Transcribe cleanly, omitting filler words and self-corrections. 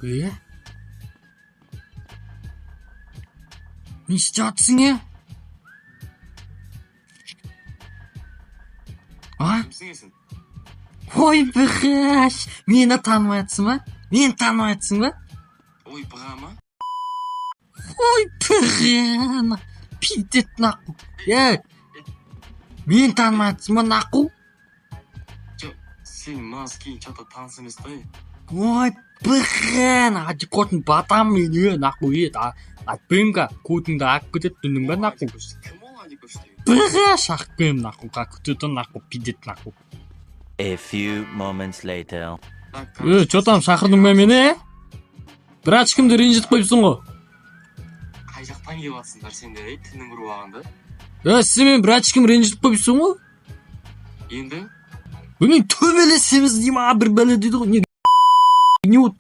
Е, не істеп жатсың, е? А? Кімсің, е, сен? Ой, бғаш, мені танымай жатсың ба? Мені танымай жатсың ба? Ой, бұға ма? Ой, бға, пиздец, нахуй. Е, мені танымай жатсың ба, нахуй? Жоқ, сен мына кейін чатта таныс емес та, е. Ой, бға, адекватный батам мен, е, нахуй, е, айтпаймын ка, көтіңді ағып кетеді, түсіндің ба, нахуй? Кім ол Адикош деген? Бға, шағып қоямын, нахуй, как күтеді, нахуй, пиздец, нахуй. A few moments later. Так, Е, че там, шақырдың ба мені, е? Брат, ешкімді ренжітіп қойыпсың ғой. Қай жақтан келіп жатсыңдар сендер, ей, тінің ұрып алғанда? Е, сен мен братчикім ренжітіп қойыпсың ғой. Енді? Білмеймін, төбелесеміз дей ма, бір бәле дейді ғой. Не, не болды?